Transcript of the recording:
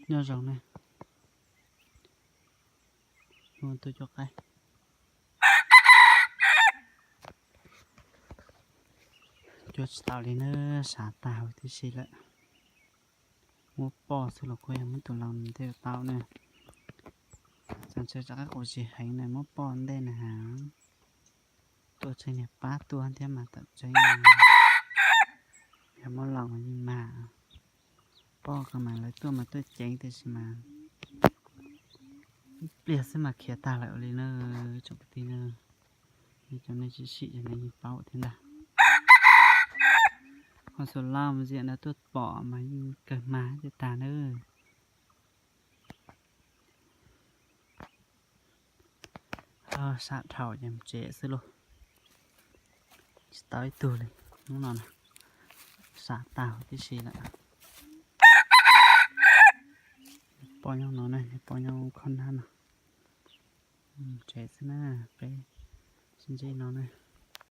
Nyob zoo ne, mus tua cuab qaib. Cuab tsis tau li na, sav tag huv tib si lawm. Muab poj xwb los kuj yog muab tus laus ntej tau na. Txawm ntshe rov qab quas zis heev na, muab poj ntej na has. Tuaj tsev niag pab tuaj thiab mas tawm tsev, yog muab laus mas yeej mag. Poj ko mas lawv tuaj mas tuaj ceev tiam sis mas ib pliag xwb mas khiav tag lawm li na, tsoom kwv tij na. Nej cov nej sib sim ces nej yeej paub thiab ntag. Ho xuas laus mas ziam ntawd tuaj pom mas yeej kawg mag thiab tag na. Sam dhau ces mus tsev xwb lauj. Tsis tau ib tug li hnub no na, sam tag huv tib si lawm. Poj nyob no ne, poj nyob khob nab no. Mus tsev xwb na, peb sib ntsib no na.